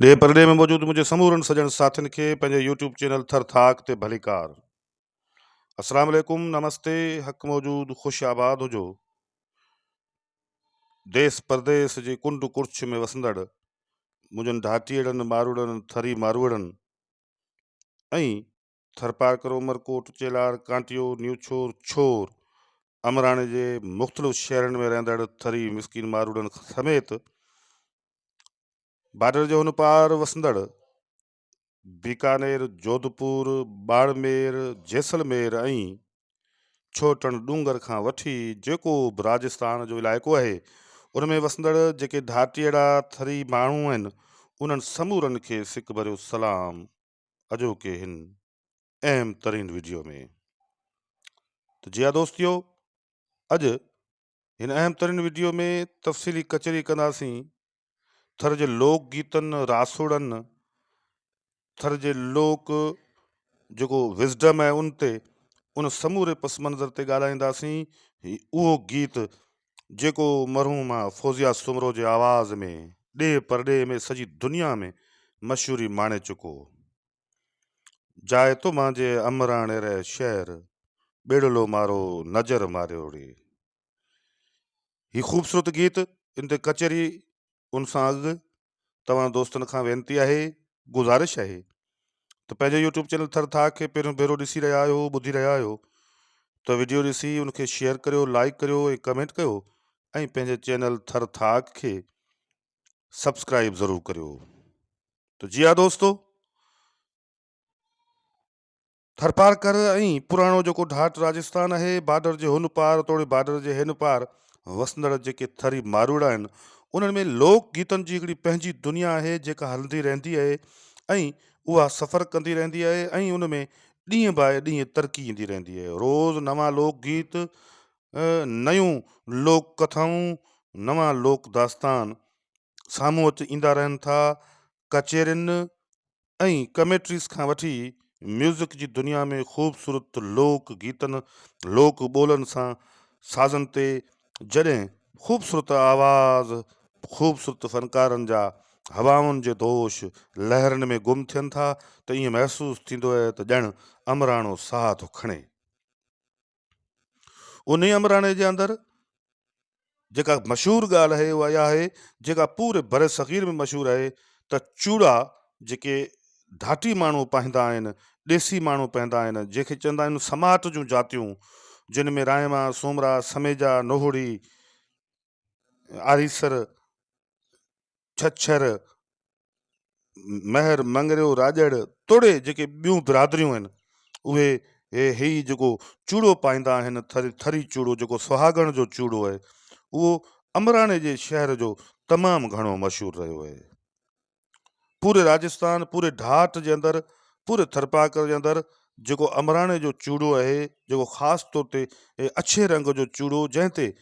ڏيهه پرڏيهه ۾ موجود منهنجي سمورن سڄڻ ساٿين کي پنهنجي يوٽيوب چينل ٿر ٿاڪ تي ڀليڪار. السلام عليڪم نمستي حق موجود خوش آباد هجو. ديس پرديس جي ڪنڊ ڪڙڇ ۾ وسندڙ منهنجن ڍاٽيئڙن ماروئڙن ٿري ماروئڙن ۽ ٿرپارڪر، عمرڪوٽ، چيلار، ڪانٽيو، نيوڇور، ڇور، امراڻي جي مختلف شهرن ۾ رهندڙ ٿري مسڪين ماروئڙن سميت بارڊر جي هن پار وسندڙ بيڪانير، جوڌپور، ٻاڙمير، جيسلمير ۽ ڇوٽڻ ڏونگر کان وٺي جيڪو به راجستان جو علائقو آهي ان ۾ وسندڙ جيڪي ڍاٽيئڙا ٿري ماڻهو آهن انهن سمورن کي سڪ ڀريو سلام. اڄوڪي هن اهم ترين وڊيو ۾ ته جي ها دوستيو اڄ هن اهم ترين وڊيو ۾ تفصيلي ڪچهري ڪنداسين ٿر جي لوڪ گيتن راسوڙن ٿر جي لوڪ جيڪو وزڊم آهي ان تي ان سموري پس منظر تي ڳالهائينداسين اهو گيت جيڪو مرحومه فوزيه سومرو جي آواز ۾ ڏيهه پرڏيهه ۾ سڄي دنيا ۾ مشهوري ماڻي چڪو. جاء تو مانجي امراڻي ري شهر، ٻيڙلو مارو نظر ماريو ڙي. هي خوبصورت گيت ان تي ڪچهري ان سان اڳ توهان دوستن کان وينتي آهي گذارش آهي ته پنهنجي يوٽيوب چينل ٿر ٿاڪ کي پهريون ڀيرو ڏسي رهيا آهيو ٻڌي رهيا آهيو ته وڊيو ڏسي ان کي شيئر ڪريو لائڪ ڪريو ۽ ڪمينٽ ڪيو ۽ پنهنجي چينل ٿر ٿاڪ کي سبسڪرائب ضرور ڪريو ته جي ها دوستو ٿرپارڪر ۽ پراڻو جيڪو ڍاٽ راجستان آهي، بارڊر جي هن پار توڙي بارڊر جي هن پار وسندڙ جيڪي ٿري ماروئڙا آهن، انهن ۾ لوڪ گيتن جي هڪڙي پنهنجي دنيا آهي، جيڪا هلندي رهندي آهي ۽ اها سفر ڪندي رهندي آهي ۽ ان ۾ ڏينهن باء ڏينهن ترقي ايندي رهندي آهي. روز نوان لوڪ گيت، نيون لوڪ ڪٿائون، نوان لوڪ داستان سامهون اچ ايندا رهن ٿا. ڪچهرين ۽ ڪمينٽريز کان وٺي ميوزڪ جي دنيا ۾ خوبصورت لوڪ گيتن، لوڪ ٻولن سان سازن تي جڏهن خوبصورت آواز خوبصورت فنڪارن جا هوائن جي دوش لهرن ۾ گم ٿين ٿا ته ائين محسوس ٿيندو آهي ته ڄڻ امراڻو ساهه ٿو کڻي. انهي امراڻي جي اندر جيڪا مشهور ڳالهه آهي اها اها آهي جيڪا پوري برصغير ۾ مشهور آهي ته چوڙا جيڪي ڍاٽي ماڻهو پائيندا آهن ديسي ماڻهو پائيندا آهن جنهن کي چوندا آهن سماٽ جون جاتيون جن ۾ رائما سومرا سميجا نوهڙي آريسر ڇڇر، مهر، مڱريو، راڄڙ توڙي جيڪي ٻيون برادريون آهن اهي هي جيڪو چوڙو پائيندا آهن ٿري چوڙو جيڪو سهاڳڻ جو چوڙو آهي اهو امراڻي جي شهر جو تمام گهڻو مشهور رهيو آهي. پوري راجستان پوري ڍاٽ جي اندر پوري ٿرپارڪر جي اندر جيڪو امراڻي جو چوڙو آهي جيڪو خاص طور تي اڇي رنگ جو چوڙو جنهن تي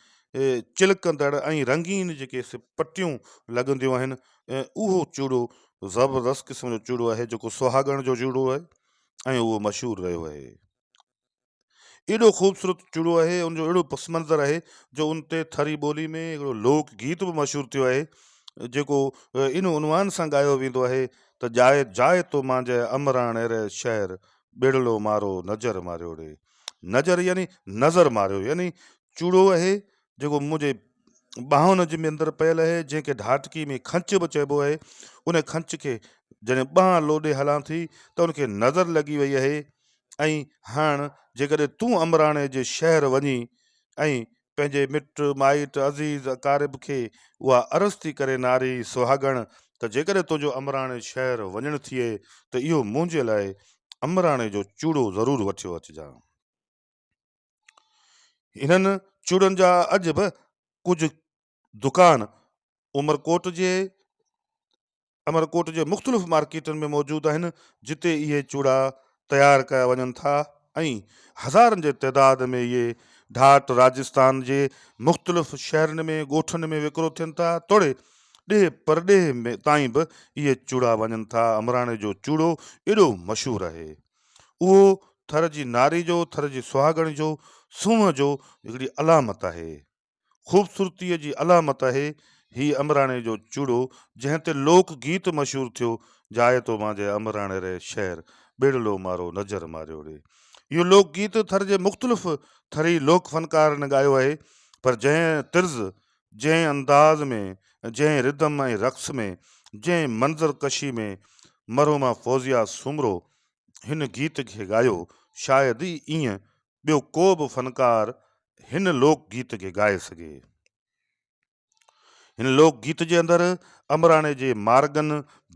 چلڪندڙ ۽ رنگين جيڪي سي پٽيون لڳنديون آهن اهو چوڙو زبردست قسم جو چوڙو آهي جيڪو سهاڳڻ جو چوڙو آهي ۽ اهو مشهور رهيو آهي ايڏو خوبصورت چوڙو آهي ان جو اهڙو پس منظر آهي جو ان تي ٿري ٻولي ۾ هڪڙو لوڪ گيت به مشهور ٿيو آهي جيڪو ان عنوان سان ڳايو ويندو آهي ته جاء جاء تو مانجهه امراڻي ري شهر ٻيڙلو مارو نظر ماريو ڙي نظر يعني نظر ماريو يعني چوڙو آهي جيڪو منهنجي ٻانهن جي اندر پيل آهي جنهن کي ڍاٽڪي ۾ کنچ به چئبو آهي ان کنچ کي جڏهن ٻانهن لوڏي هلان ٿي ته ان کي نظر لڳي وئي آهي ۽ هاڻ جيڪڏهن تون امراڻي جي شهر وڃي ۽ پنهنجي مٽ مائٽ عزيز اقارب کي اها عرض ٿي ڪري ناري سهاڳڻ ته جيڪڏهن تنهنجو امراڻي شهر وڃڻ ٿئي ته اهو منهنجي لاء امراڻي جو چوڙو ضرور وٺيو اچجان. انهن چوڙن جا اڄ به ڪجهه دڪان عمرڪوٽ جي امرڪوٽ جي مختلف مارڪيٽن ۾ موجود آهن جتي اهي چوڙا تيار ڪيا وڃن ٿا ۽ هزارن جي تعداد ۾ اهي ڍاٽ راجستان جي مختلف شهرن ۾ ڳوٺن ۾ وڪرو ٿين ٿا توڙي ڏيهه پرڏيهه ۾ تائين به اهي چوڙا وڃن ٿا امراڻي جو چوڙو ايڏو مشهور آهي اهو ٿر جي ناري جو ٿر جي سهاڳڻ جو سونهن جو هڪڙي علامت آهي خوبصورتيء جي علامت آهي. هي امراڻي جو چوڙو جنهن تي لوڪ گيت مشهور ٿيو، جاء تو مانجهي امراڻي ري شهر، ٻيڙلو مارو نظر ماريو ري. اهو لوڪ گيت ٿر جي مختلف ٿري لوڪ فنڪارن ڳايو آهي، پر جنهن طرز، جنهن انداز ۾، جنهن ردم ۽ رقص ۾، جنهن منظر ڪشي ۾ مرحومه فوزيه سومرو هن گيت کي ڳايو، شايد ئي ائين ٻيو ڪو به فنڪار هن لوڪ گيت کي ڳائي سگهي. هن لوڪ گيت جي اندر امراڻي جي مارڳن،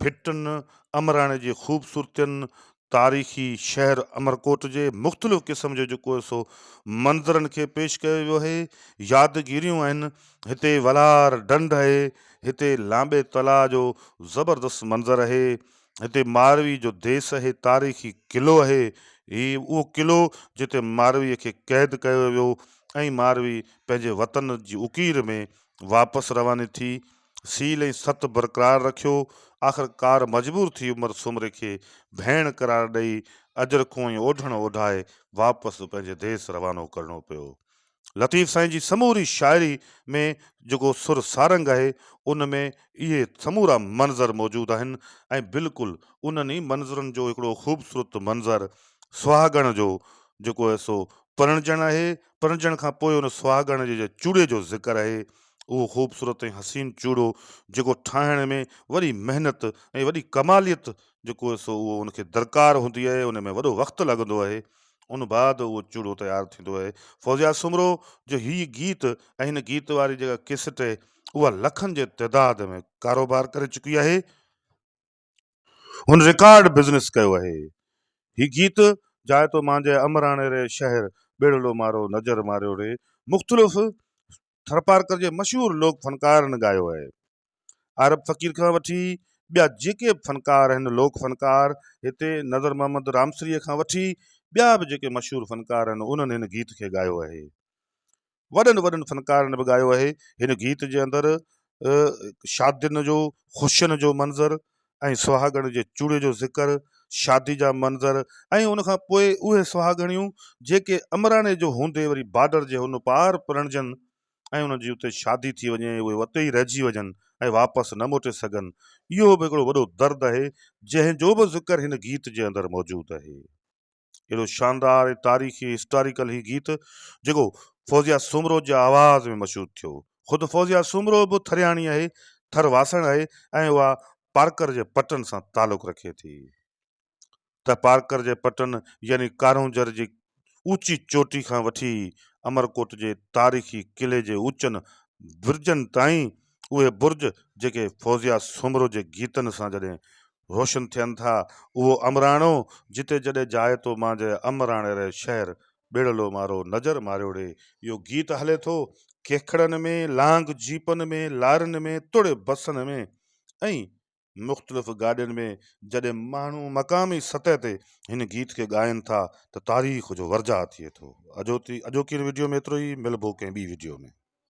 ڀٽن، امراڻي جي خوبصورتين، تاريخي شهر امرڪوٽ جي مختلف قسم جو جيڪو سو منظرن کي پيش ڪيو ويو آهي، يادگيريون آهن، هتي ولهار ڍنڍ آهي، هتي لانٻي تلاء جو زبردست منظر آهي، هتي ماروي جو ديس آهي، تاريخي قلعو آهي، هي اهو قلعو جتي ماروي کي قيد ڪيو ويو ۽ ماروي پنهنجي وطن جي اڪير ۾ واپس رواني ٿي، سيل ۽ ست برقرار رکيو، آخرڪار مجبور ٿي عمر سومري کي ڀيڻ قرار ڏئي اجرڪون ۽ اوڍڻ اوڍائي واپس پنهنجي ديس روانو ڪرڻو پيو. لطيف سائين جي سموري شاعري ۾ جيڪو سر سارنگ آهي ان ۾ اهي سمورا منظر موجود آهن ۽ بلڪل انهن ئي منظرن جو هڪڙو خوبصورت منظر سهاڳڻ جو جيڪو آهي سو پرڻجڻ آهي پرڻجڻ کان پوء ان سهاڳڻ جي چوڙي جو ذڪر آهي اهو خوبصورت ۽ حسين چوڙو جيڪو ٺاهڻ ۾ وڏي محنت ۽ وڏي ڪماليت جيڪو آهي سو اهو ان کي درڪار هوندي آهي ان ۾ وڏو وقت لڳندو آهي ان بعد اهو چوڙو تيار ٿيندو آهي. فوزيا سومرو جو هي گيت ۽ هن گيت واري جيڪا ڪيسٽ آهي اها لکن جي تعداد ۾ ڪاروبار ڪري چڪي آهي. هن رڪارڊ بزنس ڪيو آهي. هي گيت جاء تو مانجهي امراڻي ري شهر ٻيڙلو مارو نظر ماريو ري مختلف ٿرپارڪر جي مشهور لوڪ فنڪارن ڳايو آهي. عارب فقير کان وٺي ٻيا جيڪي به فنڪار آهن لوڪ فنڪار هتي نظر محمد رامسريء کان وٺي ٻيا به جيڪي مشهور فنڪار آهن انهن هن گيت کي ڳايو آهي وڏن وڏن فنڪارن به ڳايو آهي هن گيت جي اندر شادين جو خوشين جو منظر ۽ سهاڳڻ جي چوڙي جو ذڪر شادي جا منظر ۽ ان کان پوء اهي سهاڳڻيون جيڪي امراڻي جو هوندي وري بارڊر جي هن پار پرڻجن ۽ انهن جي اتي شادي ٿي وڃي ۽ اهي اتي ئي رهجي وڃن ۽ واپس نه موٽي سگهن، اهو به هڪڙو وڏو درد آهي، جنهن جو به ذڪر هن گيت جي اندر موجود آهي. اهڙو شاندار ۽ تاريخي Historical هي گيت جيڪو فوزيه سومرو جي آواز ۾ مشهور ٿيو. خود فوزيه سومرو به ٿرياڻي آهي، ٿر واسڻ آهي ۽ اها پارڪر جي پٽن سان تعلق رکي ٿي. ته پارڪر جي پٽن يعني ڪارونجهر جي اوچي چوٽي کان وٺي امرڪوٽ جي تاريخي قلعي جي اوچن برجن تائين اهي برج جيڪي فوزيا سومرو جي گيتن سان جڏهن روشن ٿين ٿا اهو امراڻو جتي جڏهن جاء تو مانجهه امراڻي ري شهر ٻيڙلو مارو نظر ماريوڙي اهو گيت هلي ٿو کيکڙن ۾ لانگ جيپن ۾ لارين ۾ توڙي بسن ۾ ۽ مختلف گاڏين ۾ جڏهن ماڻهو مقامي سطح تي هن گيت کي ڳائين ٿا ته تاريخ جو ورجاء ٿئي ٿو. اڄوڪي هن وڊيو ۾ ايترو ئي، ملبو ڪنهن ٻي وڊيو ۾.